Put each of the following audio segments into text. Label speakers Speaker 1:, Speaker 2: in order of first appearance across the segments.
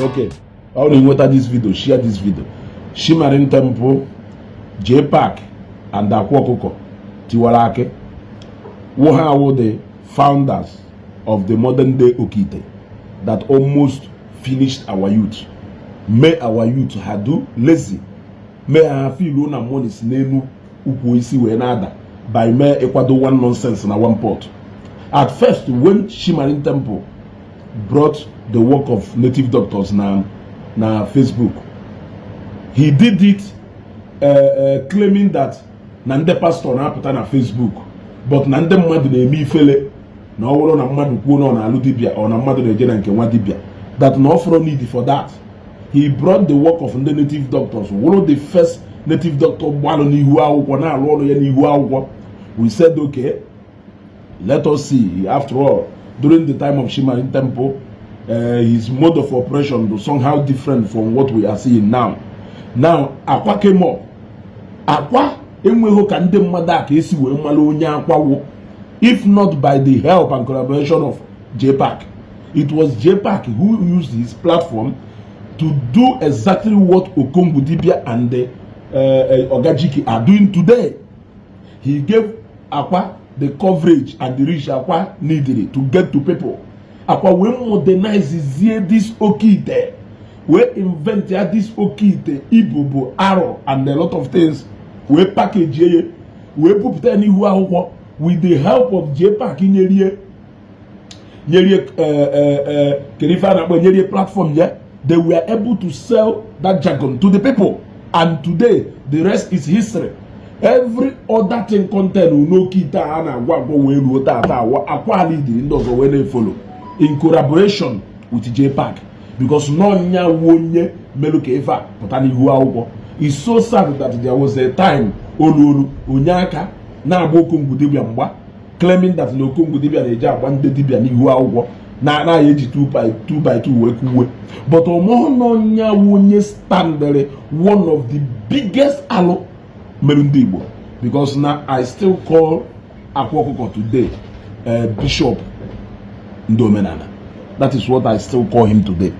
Speaker 1: Okay, ọ na nweta this video, share this video. Shimarin Temple, J Park and Akwa Ọkụkọ Tiwara Akị who ha the founders of the modern day Okite that almost finished our youth, mee our youth ha do lazy, mee ha feel na money si n'elu ukwu isi wee na-ada by mee ịkwado one nonsense na one pot. At first, when Shimarin Temple brought the work of native doctors na Facebook, he did it claiming that na ndị pastor na-apụta na Facebook, but na ndị mmadụ na-eme ifele na ọ bụrụ na mmadụ kwuo na ọ na-alụ dibia ọ na mmadụ na-eje na nke nwa dibia, that na ọ need for that. He brought the work of ndị native doctors, wụrụ the first native doctor gbalụ n'ihu akwụkwọ na-arụ ọrụ ya n'ihu akwụkwọ. We said, "Okay, let us see." After all, during the time of Shimarin Temple, his mode of operation was somehow different from what we are seeing now. Now Akwa came up. Akwa enweghị ka ndị mmadụ a ka esi wee mara onye Akwa wụ if not by the help and collaboration of JPAC. It was JPAC who used his platform to do exactly what Okongwu Dibia and the Ogajiki are doing today. He gave Akwa the coverage and the reach Akwa needed to get to people. Akwa wee modernize this Okite, wee invent ya this Okite, Ibubo, Aro and a lot of things, wee package ye wee bupụta ya n'ihu akwụkwọ with the help of JPAC. Nyerie kedu ife a na-akpọ, nyerie platform ya. They were able to sell that jargon to the people, and today the rest is history. Every other thing content n'oke ite a na-agwa agwọ wee ruo tata, Akwa ala idiri ndị ọzọ wee na-efollow in collaboration with JPAC, because n'ọnya wu onye merụ ka ife a pụta n'ihu akwụkwọ. It's so sad that there was a time olu olu onye aka na-agba Okongwu dibịa mgba, claiming that na Okongwu dibịa na-eji agba ndị dibịa n'ihu akwụkwọ na anaghị eji 2 by 2 by 2 wee kwuwe, but ọmụhụ n'ọnya wu onye standịrị one of the biggest alụ mere ndị Igbo, because na I still call Akwa Ọkụkọ today bishop ndị omenala. That is what I still call him today,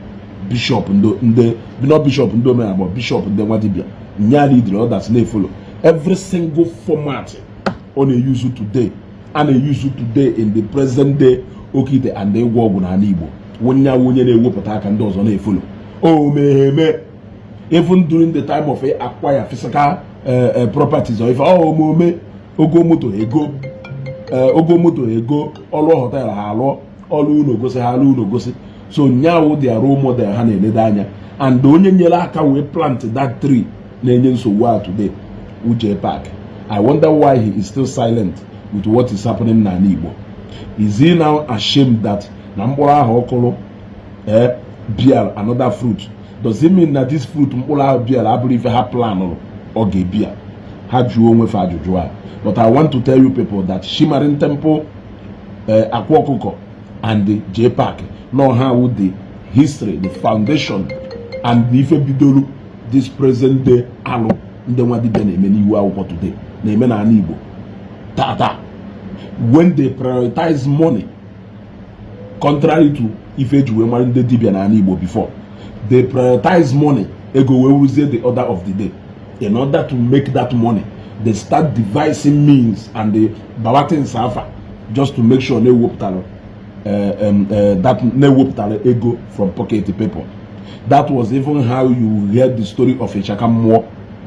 Speaker 1: bishop ndị, not bishop ndị omenala, but bishop ndị nwa dibịa nya lead others na-efollow. Every single format ọ na-use today, a na-use today in the present day Okite and ịgwọ ọgwụ n'ala Igbo, onye onye na-ewepụta aka ndị ọzọ na-efollow o megheme. Even during the time of acquire physical properties or ife ọ omume ogo moto ego, ogo moto ego, ọlụ hotel ha alụọ, ọlụ ụlọ gosi ha alụ ụlọ gosi. So nyawu their role model ha na-elede anya, and onye nyere aka wee plant that tree na-enye nsogbu a today, Uche Park. I wonder why he is still silent with what is happening n'ala Igbo. Is he now ashamed that na mkpụrụ ahụ ọ kụrụ bear another fruit? Does it mean na this fruit mkpụrụ ahụ bear abụrụ ife ha planụrụ ọ ga-ebia? Ha jụọ onwe fa ajụjụ a. But I want to tell you people that Shimarin Temple, Akwa Ọkụkọ and the JPAC no ha wu the history, the foundation and the ife bidoro this present day alụ ndị nwa dibịa na-eme n'ihu akwụkwọ today, na-eme n'ala Igbo tata, when they prioritize money contrary to ife eji wee mara ndị dibịa n'ala Igbo before. They prioritize money, ego wee wuzie the order of the day. In order to make that money, they start devising means and the bawa things afa just to make sure na-ewepụtara that na-ewepụtara ego from pocket people. That was even how you heard the story of Ịchaka Mmụọ.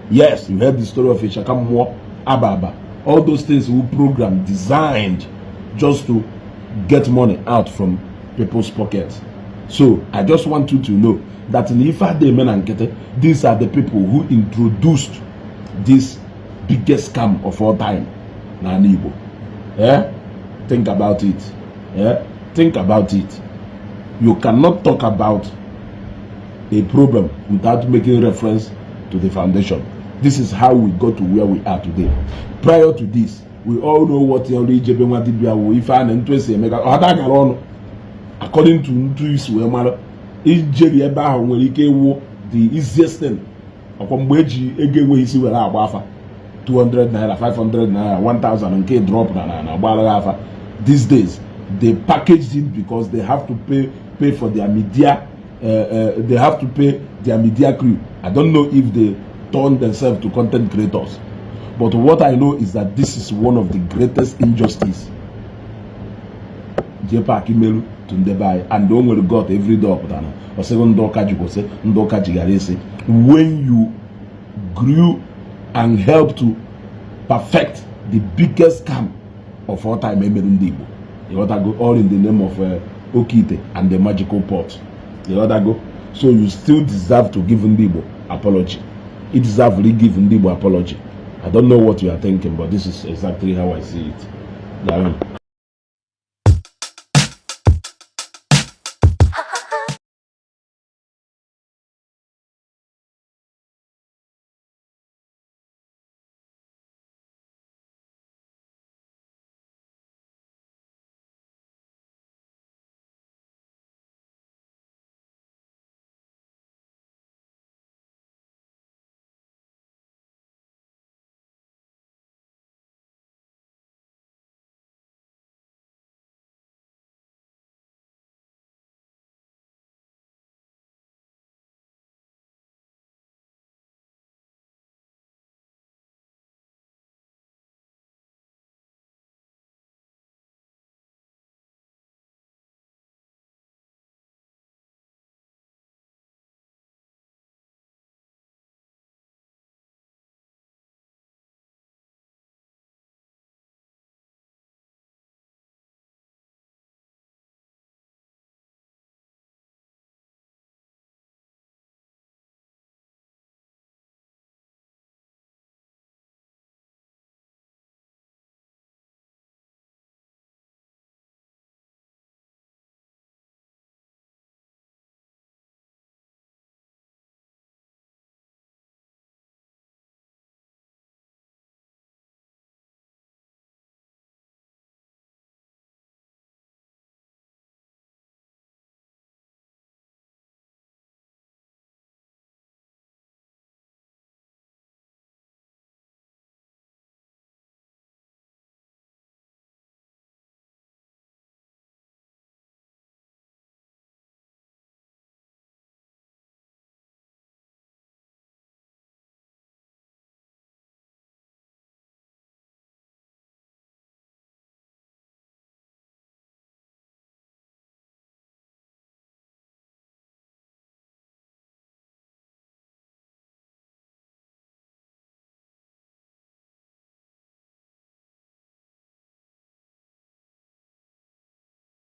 Speaker 1: Yes, you heard the story of Ịchaka Mmụọ, Ababa, all those things were program designed just to get money out from people's pockets. So I just want you to know that in ife ada eme na nkịtị, these are the people who introduced this biggest scam of all time n'ala Igbo. Eh? Think about it. Eh? Think about it. You cannot talk about a problem without making reference to the foundation. This is how we got to where we are today. Prior to this, we all know what ọrụ ijebe nwa dibịa wụ ife a na ntụ esi eme ka ọhata gara ọnụ according to ntụ isi wee mara ijeri ebe ahụ nwere ike ịwụ the easiest thing. Ọkwa mgbe eji ego enweghị isi were agba afa, 200 naira, 500 naira, 1000 nke drop na agbara afa. These days they packaged it because they have to pay for their media. They have to pay their media crew. I don't know if they turn themselves to content creators, but what I know is that this is one of the greatest injustice JPAC melu to ndị be anyị. And o nwere God every day ọpụtara ọ sịghị ndị ụka ji kwụsị, ndị ụka jighara isi. When you grew and help to perfect the biggest scam of all time emerụ ndị Igbo, ịghọtago, all in the name of Okite and the magical pot, ịghọtago? So you still deserve to give ndị Igbo apology. You deserve to give ndị Igbo apology. I don't know what you are thinking, but this is exactly how I see it. Daalụ.